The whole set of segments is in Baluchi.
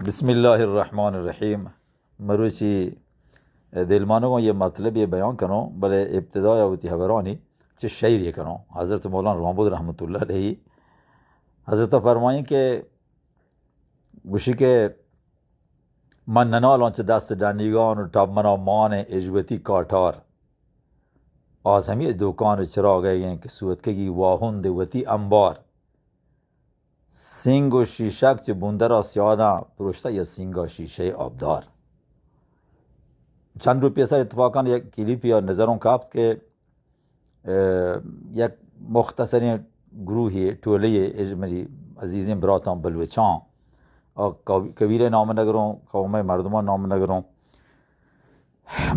بسم اللہ الرحمن الرحیم۔ مروچی دلمانگوں یہ مطلب یہ بیان کنوں، بلے ابتدا یا وتی حبرانی چہ شعر یہ کنوں۔ حضرت مولانا رحمبود رحمت اللہ علیہ حضرت فرمائیں کہ گوشی کہ من ننالوں چہ دست ڈنیگان و ٹب منا مان اجوتی کاٹار۔ آز ہمی دوکان چراغ ہیں کہ سوتکگی واہند وتی انبار۔ سینگ و شیشگ چہ بندرا سیاداں پروشتہ یا سینگا شیشہ آبدار۔ چند روز پیسر اتفاقاً یک کلیپ یا نظروں کپت کہ، اه، یک مختصریں گروہی، ٹولے، اج منی عزیزیں براتاں بلوچاں، آ قبی-، قبیلہ نام نگروں، قوم مردمان نام نگروں،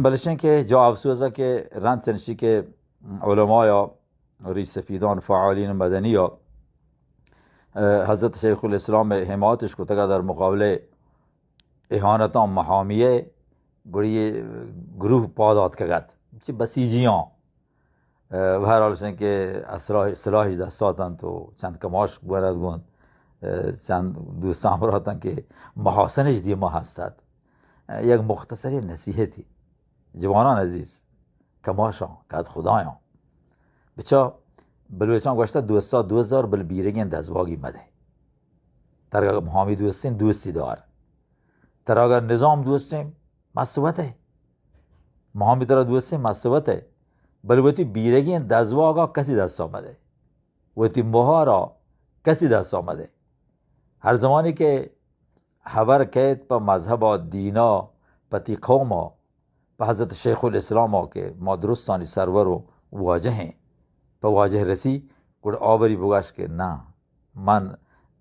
بلشیں کہ جا افسوس ہے کہ رند چنشی کہ علماء یا ریش سفیدان، فعالین مدنی یا، اه، حضرت شیخ الاسلام حمایتش کتگا در مقابلہ اہانتاں محامیہ گڑی گروہ پاد آتکگت چہ بسیجیاں۔ اه، بہرحال شن کہ اسلحہ-، سلاحش دستاتن تو چند کماش گورد گون، اه، چند دوستان براتن کہ محاسنش دیما ہستت۔ اه، یک مختصری نصیحتی۔ جوانان عزیز، کماشاں، کد خدایاں۔ بچا بلوچاں گوشتہ، دوستا دوست دار، بل بیرگیں دزواگی مدے۔ ترا اگر محامی دوستیں، دوستی دار۔ ترا اگر نظام دوستیں، مسوت ہے۔ محامی ترا دوستیں، مسوت ہے۔ بل وتی بیرگیں دزواگا کسی دستا مدے۔ وتی مہارا کسی دستا مدے۔ ہر زمانی کہ حبر کیت پہ مذہبا، دینا، پہ تی قوما، پہ حضرت شیخ الاسلام ء کہ ما درستانی سرور و واجہ ہیں، پہ واجہ رسی، گڑا آبری بگاش کہ نہ، من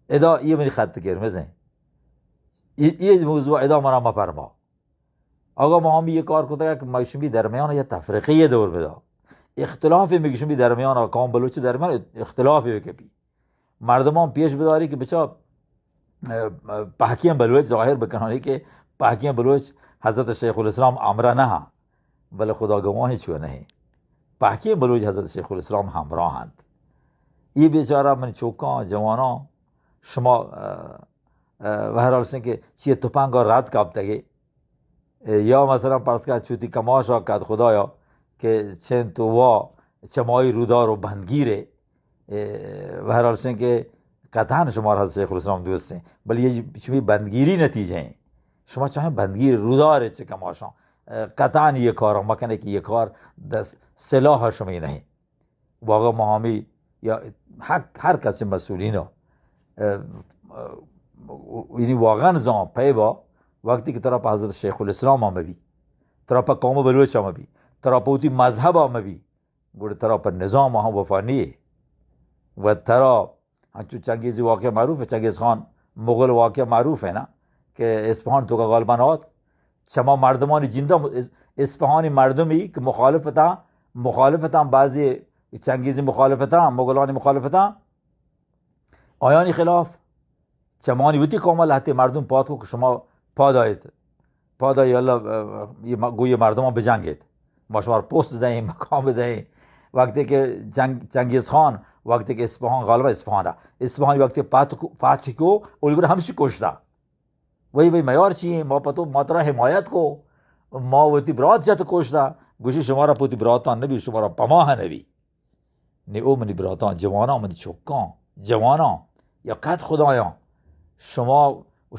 ادا یہ منی خط قرمز ہیں، یہ، یہ موضوع ادا منا مہ پرما۔ اگاں ما ہم یہ کار کتگ کہ مگشمی درمیان یا تفرقے دور بدا، اختلاف مگشمی درمیان، قوم بلوچ درمیان اختلاف کپی، مردمان پیش بداری کہ بچا، اه، پہکیں بلوچ ظاہر بکنانی کہ پہکیں بلوچ حضرت شیخ الاسلام امرا نہ ہاں، بلے خدا گواہی چو نہیں۔ پہکیں بلوچ حضرت شیخ الاسلام ہمراہ انت۔ یہ بیچارہ من چوکاں، جواناں، شما، اه، اه، بہرحال سن کہ چیئے تپنگا رد کپتگے، اے، یا مثلاً پرس کا چوتی کماشا کد خدایا کہ چین تو وا چمائی رودار و بندگیرے، اے، بہرحال شن کہ قطعاً شما را شیخ الاسلام دوست ہیں، بل یہ شمی بندگیری نتیجہ ہیں۔ شما چاہیں بندگیر رودار چہ کماشاں، اے، قطعاً یہ کار مکنے کہ یہ کار دست سلاح شمی نہیں۔ واقعاً ما ہمی یا حق ہر کسی مسئولین ء، اه، اه، یعنی واقعاً زان پہ با وقتی کہ ترا پہ حضرت شیخ الاسلام ہم بی، ترا پہ قوم بلوچ ہم بی، ترا پہ وتی مذہب ہم بی، گڑا ترا پہ نظام ہم وفا نیے و ترا انچو چنگیزی واقعہ معروف ہے، چنگیز خان مغل واقعہ معروف ہے نا، کہ اصفہان تو کا غالباً آت، چما مردمانی جندہ اس-، اصفہانی مردمی کہ مخالفتاں، مخالفتاں بعضی چنگیزی مخالفتاں، مغلانی مخالفتاں، آیانی خلاف چمانی وتی قوم لہتے مردم پاد کو کہ شما پاد آیت۔ پادا یا اللہ، اه، یہ م-، گو یہ مردمان بجنگیت، ما شما را پوست دیں، مقام دیں۔ وقتی کہ جنگ، چنگیز خان وقتی کہ اصفهان، غالبا اصفهان را، اصفهانی وقتی فتح کو، فتح کو، اولی بر ہمشی کشتا۔ وہی بھئی میار چی ہیں؟ ما پتو، ما ترا حمایت کو، ما وتی برات جت کشتا۔ گوشی شما را پوتی براتان نبی، شما را پماہ نبی۔ نی او منی براتاں، جواناں، منی چکاں، جواناں، یا قد خدایاں، شما،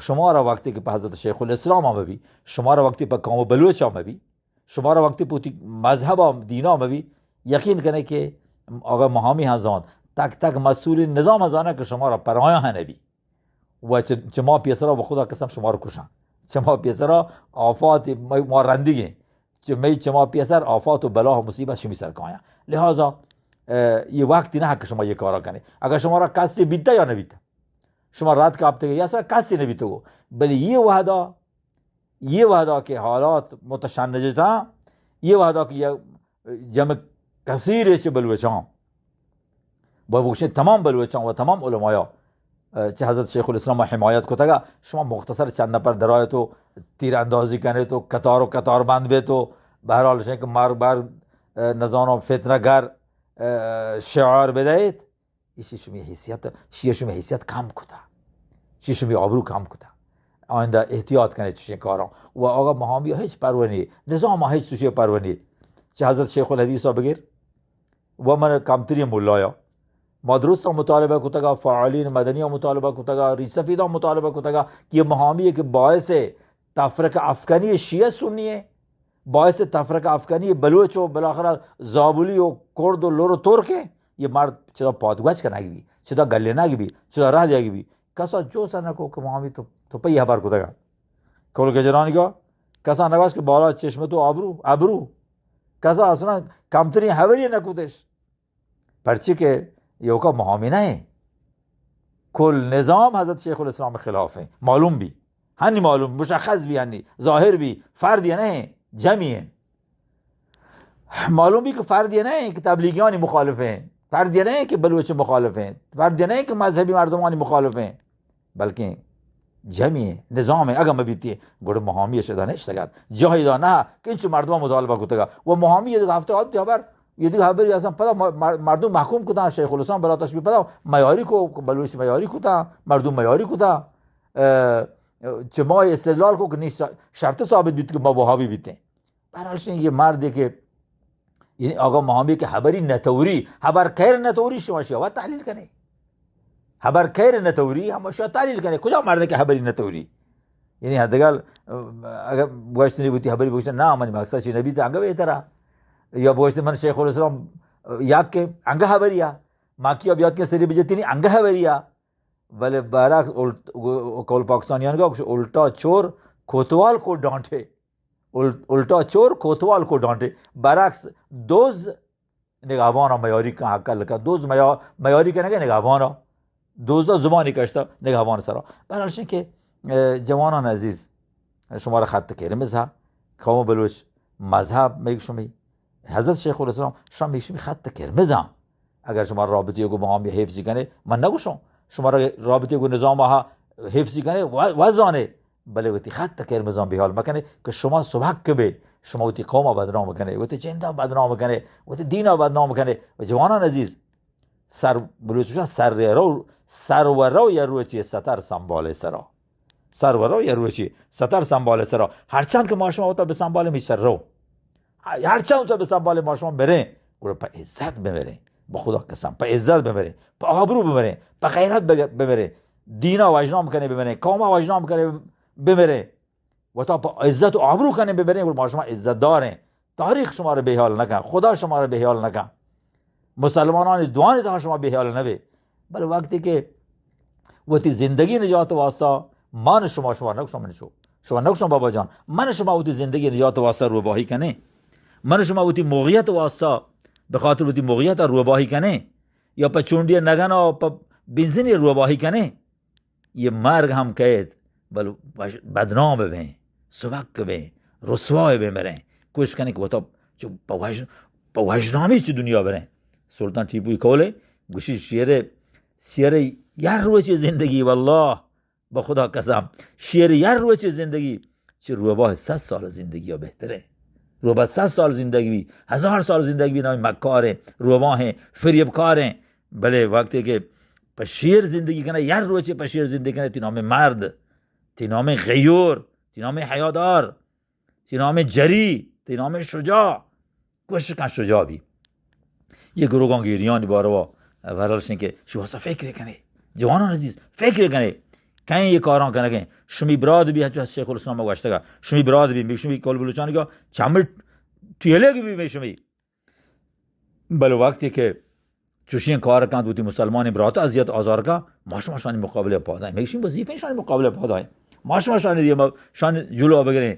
شما را وقتی کہ پہ حضرت شیخ الاسلام ہم بی، شما را وقتی پہ قوم بلوچ ہم بی، شما را وقتی پہ وتی مذہب ہم، دین ہم بی، یقین کنے کہ آقا محامی ہاں زانت، تک تک مسئول نظام ہاں زانت کہ شما را پرایا ہم نبی۔ و چہ، چہ ما پیسرا و خدا قسم شما را کشاں۔ چہ ما پیسرا آفات ما، ما رندگیں۔ چہ مئی چہ ما پیسر آفات و بلا و مصیبت شمی سر کایاں۔ لہذا، اه، یہ وقتی نہ کہ شما یہ کارا کنے۔ اگر شما را کسی بیتا یا نبیتا، شما رد کپتے یا سر کسی نبیتو، بلے یہ وحدا، یہ وحدا کہ حالات متشنج تاں، یہ وحدا کہ یہ جمع کثیر چہ بلوچاں، با بگوشیں تمام بلوچاں و تمام علمایا، اه، چہ حضرت شیخ الاسلام حمایت کتگا، شما مختصر چند نفر درائے تو تیر اندازی کنے تو قطار و قطار بند بے تو، بہرحال شیں کہ مار بار، اه، نزانو فتنہ گر، اه، شعار بدہیت، ایشی شمی حیثیت، شی شمی حیثیت کم کتا، شی شمی آبرو کم کتا۔ آئندہ احتیاط کنے چشیں کاراں۔ و آغا محامی ہچ پروا نی، نظام ہچ چشیں پروا نی۔ چہ حضرت شیخ الحدیث بگر و من کمترین ملایا، ما درستاں مطالبہ کتگا، فعالین مدنی مطالبہ کتگا، ریش سفیداں مطالبہ کتگا کہ یہ محامی ہے کہ باعث تفرقہ افکنی شیعہ سنی ہے، باعث تفرقہ افکنی بلوچ و بالاخرہ زابلی و کرد و لر و ترک ہے۔ یہ مرد چدا پادگوچ کنگ بی، چدا گلینگ بی، چدا رہ دیگ بی۔ کسا جو سر نکو کہ محامی تو، تو پئی حبر کتگا۔ کول گجرانی کا کسا نگوش کہ بالا چشم تو ابرو، ابرو۔ کسا اصلاً کمترین حبری نکوتش۔ پرچی کہ ایوکا محامی نہ ہیں۔ کل نظام حضرت شیخ الاسلام خلاف ہیں، معلوم بی، ہنی معلوم، مشخص بی، ہنی ظاہر بی، فرد یہ نہیں، جمعی ہیں۔ معلوم بی کہ فرد یہ نہیں کہ تبلیغیانی مخالف ہیں، فرد یہ نہیں کہ بلوچ مخالف ہیں، فرد یہ نہیں کہ مذہبی مردمانی مخالف ہیں، بلکہ جمعی نظام اگہ مہ بیتی، گڑا محامی اش ادا نشتگ ات۔ جاہی دا نہ کہ انچو مردم مطالبہ کتگا۔ و محامی یہ دیگہ ہفتے آبتی خبر، یہ دیگہ خبر اصلاً پدا م-، م-، مردم محکوم کتن، شیخ الاسلام بلا تشبیہ پدا میاری کو، بلوچ میاری کتا، مردم میاری کتا۔ اه، چہ ما استدلال کو کہ نی ش-، شرط ثابت بیت کہ ما وہابی بیتیں۔ بہرحال شن یہ مردے کہ یعنی آغا محامی کہ حبری نتوری، حبر کیر نتوری، شما شیا و تحلیل کنے۔ حبر کیر نتوری، ہم شیا تحلیل کنے۔ کجا مردے کہ حبری نتوری؟ یعنی حداقل، اگر بوشتنی بوتی حبری بوشتن، نہ، من مقصد چی نبی تا انگا بہترا۔ یا بوشتن من شیخ الاسلام یاد کہ انگا حبریا، ماکی اب یاد کہ سری بجتنی انگا حبریا۔ بلے برعکس الٹ-، قول پاکستانیان کا الٹا چور کوتوال کو ڈانٹے۔ ال-، الٹا چور کوتوال کو ڈانٹے۔ برعکس دوز نگہبان میاری کن، حق لکا دوز میا-، میاری کنگے نگہبان۔ دوزا زبانی کشتا نگہبان سرا۔ بہرحال شن کہ، اه، جوانان عزیز، شمارا خط قرمز ہا، قوم بلوچ مذہب میگ شمی، حضرت شیخ الاسلام شما میگ شمی خط قرمز ہا۔ اگر شما رابطے کو محامی حفظی کنے، من نگوشوں، شما را رابطے کو نظام ہا حفظی کنے، و-، وزانے، بلے وتی خط قرمزاں بیحال مکنے کہ شما سبک بے، شما وتی قوم بدنام کنے، وتی جندا بدنام کنے، وتی دینا بدنام کنے۔ و جوانان عزیز، سر بلوچ گوشاں، سر رو، سر و رو یا روچی ستر سنبھالے سرا۔ سر و رو یا روچی ستر سنبھالے سرا۔ ہرچند کہ ما شما وتا بسنبھالے می سر رو۔ ہرچند وتا بسنبھالے ما شما مریں، گڑا پہ عزت بمریں۔ بہ خدا قسم، پہ عزت بمریں، پہ آبرو بمریں، پہ غیرت بگ-، بمریں۔ دینا وژنام کنے بمریں، قوما وژنام کنے بمریں۔ وتا پہ عزت و آبرو کنے بمریں، گڑا ما شما عزت داریں۔ تاریخ شما را بیحال نکن، خدا شما را بیحال نکن۔ مسلمانانی دوانی تہا شما بیحال نبے۔ بلے وقتی کہ وتی زندگی نجات واسطہ من شما، شما نگوشاں من چو، شما نگوشاں بابا جان، من شما وتی زندگی نجات واسطہ روباہی کنیں، من شما وتی موقعیت واسطہ، بہ خاطر وتی موقعیت روباہی کنیں، یا پہ چونڈی نگن و پہ بنزینی روباہی کنیں، یہ مرگ ہم کئیت، بل وش-، بدنام بیں، سبک بیں، رسوا بیں مریں۔ کوشش کنیں کہ وتا چو پہ وژ-، پہ وژنامی چہ دنیا بریں۔ سلطان ٹیپوی قولے، گوشی شیر، شیر یر روچی زندگی، واللہ، بہ خدا قسم، شیر یر روچی زندگی چہ روباہ صد سال زندگی یا بہتریں۔ روباہ صد سال زندگی بی، ہزار سال زندگی بی، نامی مکاریں، روباہیں، فریبکاریں۔ بلے وقتی کہ پہ شیر زندگی کنے، یر روچے پہ شیر زندگی کنے، تی نام مرد، تی نام غیور، تی نام حیادار، تی نام جری، تی نام شجاع۔ کوشش کن شجاع بی۔ یہ گروگان گیریانی باروا ورل شن کہ شما سا فکر کنے۔ جوانان عزیز، فکر کنے۔ کہیں یہ کاران کنگیں۔ شمی براد بی، ہنچو شیخ الاسلام گوشتگا۔ شمی براد بی، شمی کول بلوچانی کا چمٹ ٹیلے بی، شمی بل وقتی کہ چوشیں کار کنت، وتی مسلمانیں برات اذیت آزار کا، ما شما شانی مقابلہ پادائیں۔ میشین وظیفہ شانی مقابلہ پادائیں۔ ما شما شانی دیما، شانی جلو بگریں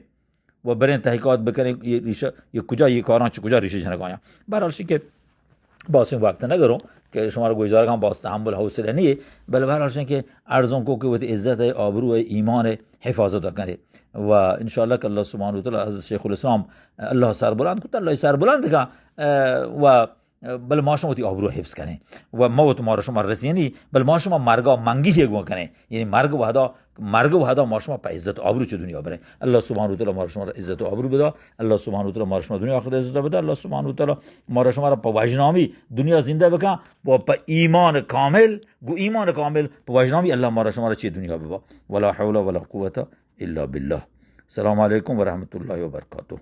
و بریں تحقیقات بکنیں، یہ ریشہ، یہ کجا، یہ کاراں چہ کجا ریشہ جنگ آیاں۔ بہرحال شی کہ باسیں وقت نہ کروں کہ شما گوشدارگاں باز تحمل حوصلہ نہیں، بل بہرحال شی کہ ارزوں کو کہ وتی عزت ہے، آبرو ہے، ایمان ہے، حفاظت کنے۔ و انشاءاللہ کہ اللہ سبحانہ و تعالی حضرت شیخ الاسلام، اللہ سربلند کت، اللہ سربلند کا، اه، و بل ما شما وتی آبرو حفظ کنیں و موت ما را شما رسینی، بل ما شما مرگا منگی ہی گون کنیں، یعنی مرگ وحدا مرگ وہدا ما شما پہ عزت و آبرو چہ دنیا بریں. اللہ سبحانہ و تعالی ما شما را عزت و آبرو بدا. اللہ سبحانہ و تعالی ما شما دنیا آخرت عزت بدا. اللہ سبحانہ و تعالی ما شما را پہ وژنامی دنیا زندہ بکن و پہ ایمان کامل، گو ایمان کامل پہ وژنامی اللہ ما شما را چہ دنیا ببا. ولا حول ولا قوة الا بالله. السلام علیکم ورحمۃ اللہ وبرکاتہ.